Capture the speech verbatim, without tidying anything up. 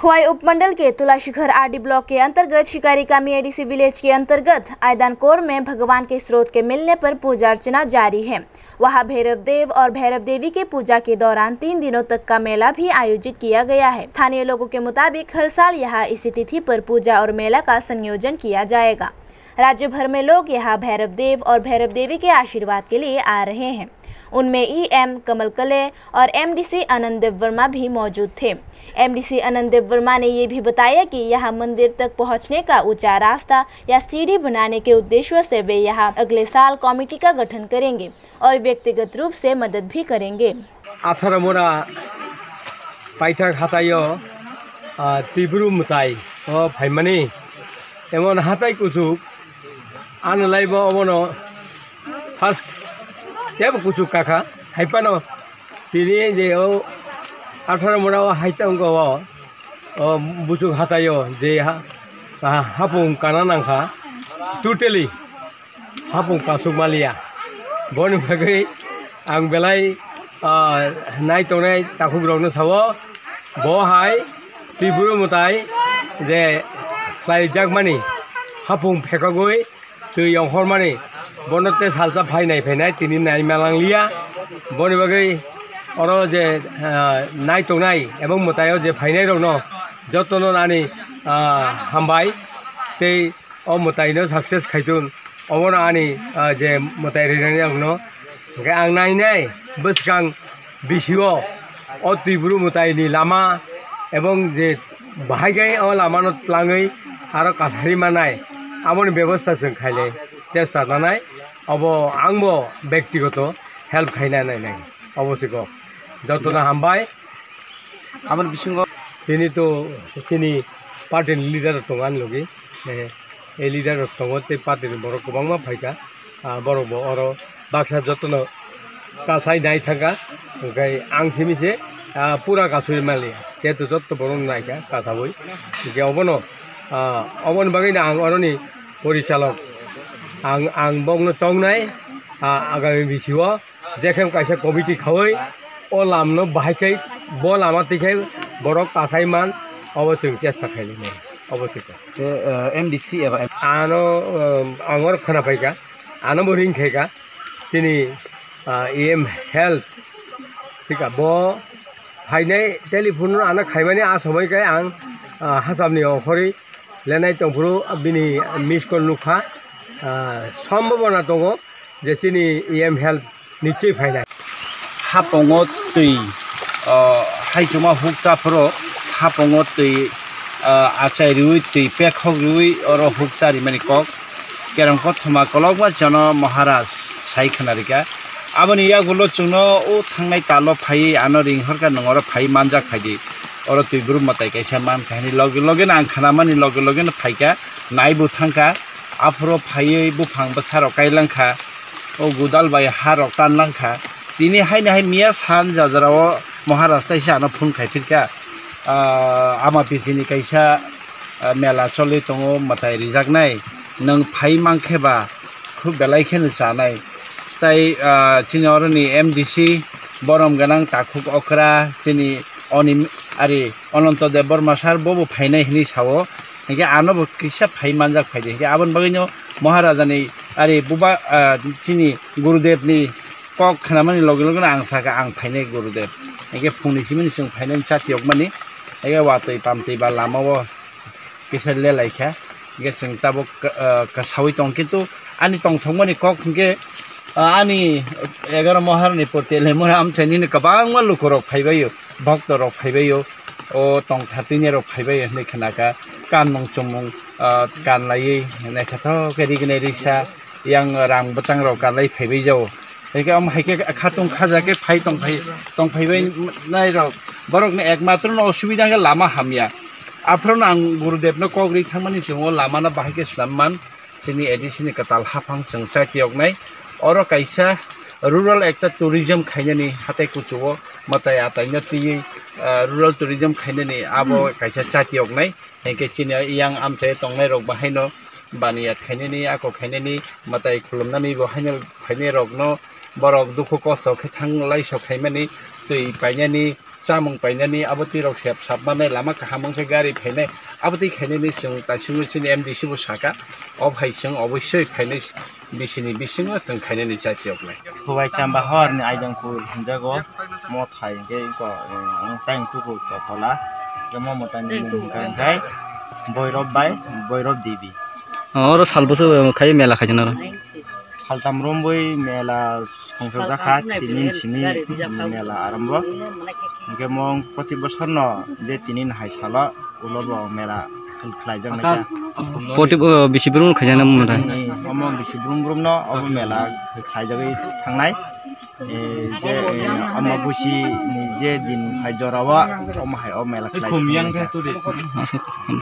खोवाई उपमंडल के तुलाशिखर आरडी ब्लॉक के अंतर्गत शिकारी कामी एडीसी विलेज के अंतर्गत आयदान कोर में भगवान के स्रोत के मिलने पर पूजा अर्चना जारी है। वहां भैरव देव और भैरव देवी के पूजा के दौरान तीन दिनों तक का मेला भी आयोजित किया गया है। स्थानीय लोगों के मुताबिक हर साल यहां इसी तिथि पर पूजा और मेला का संयोजन किया जाएगा। राज्य भर में लोग यहां भैरव देव और भैरव देवी के आशीर्वाद के लिए आ रहे हैं। उनमें ईएम कमल कले और एमडीसी आनंद देव वर्मा भी मौजूद थे। एमडीसी आनंद देव वर्मा ने ये भी बताया कि यहां मंदिर तक पहुंचने का ऊंचा रास्ता या सीढ़ी बनाने के उद्देश्य से वे यहां अगले साल कमेटी का गठन करेंगे और व्यक्तिगत रूप से मदद भी करेंगे। Atharo mora paithak hataio, ah, Tibru mwtai o phaimani. Emon hatai kuchuk ano laibo obono first tebo kuchuk kakha. Haipano tini je o atharo mora o hai tongo o, o buchuk hataio je ha, ha, hapung kana nangkha totally. Hapung kasuk maliya. Boni bagwi ang belai, ah, nai tongnai takhuk rokno sao, bo hai Tripura mwtai je khlai jakmani hapung phekogwi twi ongkhormani bono te salsa phainai phainai tini nai malang liya. Boni bagwi oro je, ah, nai tongnai ebong mwtaio je phainai rokno jotono ani, ah, hambai tei o mwtaino success khaitun. Obono ani, ah, je mwtai rinani rokno. Hwnkhe ang nainai bwskang bisio o Tibru mwtaini lama ebong je bahai khe o lamano tlangwi aro kasari manai aboni bebosta chwng khainai chesta nanai. Obo angbo bektigoto help khaina nainai. Obo siko jotono hambai. Aboni bisingo tini to chini party ni leader rok tongo ani logi. Eh, ei leader rok tongo tei party ni borok kwbangma phaikha. Ah, borok bo oro baksa jotono kasai nai thangkha. Hwnkhe ang simi se, ah, pura kasui maliya. Jehetu jotto borok naikha kasaui. Hwnkhe obono, ah, oboni bagwi no ang oroni porichalok. Ang, ang bokno chongnai, ah, agami bisio. Jekhem kaisa committee khaui o lamno bahai khai bo lama twi khai borok kasai man obo chwng chesta khainai obo chwng. Te, eh, M D C eba M- Ano, eh, ang oro khwna phaikha, ano bo ring khaikha chini, ah, E M health thika bo phainai telephone ano khaimani a somoi khe ang, ah, hacham ni ongkhorwi lenai tongphuru bini miss call nukha. Ah, sombobona tongo je chini E M health nichoi phainai. Hapongo twi, ah, haichuma hukcha phuru hapongo twi, ah, achai riwi twi pekhok riwi oro hukcha rimani kok. Kerong kothoma kolokma jono Maharaj sai khwnarikha. Aboni yagulo chwngno o thangnai talo phaiwi ano ring horkha, nwng oro phaiwi manjak phaidi. Oro twi brum mwtai kaisa mankha hwnwi loge loge no ang khnamani loge loge no phaikha, naibo thangkha. Aphuru phaiwi buphang bwsarok kailangkha, o gudal bai harok tanlangkha. Tini haino hai miya san jajarao Maharaj taisa ano phone khai phirkha, ah, Ama Pisi ni kaisa, ah, mela choli tongo, mwtai rijaknai, nwng phai mankhe ba khub belai kheno chanai. Tai, ah, chini oroni M D C borom gwnang takhuk okra chini oni ari Ononto Debbarma sir bobo phainai hinwi sao. Hinkhe ano bo kisa phai manjak phaidi. Hinkhe aboni bagwino Maharajani ari buba, ah, chini Gurudevni kok khnamani loge loge ang sakha ang phainai Gurudev. Hinkhe phungni simini chwng phainai chati yokmani. Hinkhe watwi pamtwi ba lamao kisa lelaikha. Hinkhe chwng tabuk, ah, kasawi tong, kintu ani tongthokmani kok hinkhe, ah, ani egaro Maharani porti lemura amchaini kwbangma lukurok phaibaio, bhoktorok phaibaio, o tongthatwini rok phaibaio hinwi khnakha. Kanmung chumung, ah, kanlaiwi naithothok khe rignai risa yang rang bwtangrok kanlai phaibai jao. Hinkhe omo hai khe khatung khaja khe phai tongphai, tongphaibai nai rok. Borokni ekmatro no osubida khe lama hamya. Aphuru no ang Gurudevno kok ri thangmani chwng o lamano bahai khe swnam man. Chini A D C ni kwtal haphang chwng chati yoknai. Oro kaisa rural ekta tourism khainani hatai kuchugo mwtai ataino twiwi, ah, rural tourism khainani abo kaisa chati yoknai. Hinkhe chini yang amchai tongnai rok bahaino baniyat khainani, ako khainani, mwtai khulumnani bo haino phainai rokno borok dukhu kosto khe thang lai sok khaimani, twi painani, Chamung painani abo twi rok sep sap manai, lama kaham wngkhe gari phainai, abo twi khainani chwng taisingno chini M D C bo saka, o phai chwng oboisoi phainai, bisini bisingo chwng khainani chachiyoknai. Khubai Chamba horni Aidangpur hinjago, mo thai hwnkhe iko, eh, ang tang tuku tola, hwnkhe mo mwtai ni mung hwnkhe Boirob bai Boirob Devi. Oro sal bwswk khai mela khaijana oro? Saltam romwi mela songchakjak kha, tini simi mela arambo. Hwnkhe mo proti bosorno je tini nahai salo ulo bo mela khlaijak nai kha. Proti, o, bisi brum khaijana mo nai? Ni omo bisi brum brum no obo mela khlaijagwi thangnai. Eh, je, eh, Amabusi ni je din hai jorao omo hai o mela khlai. Aswk.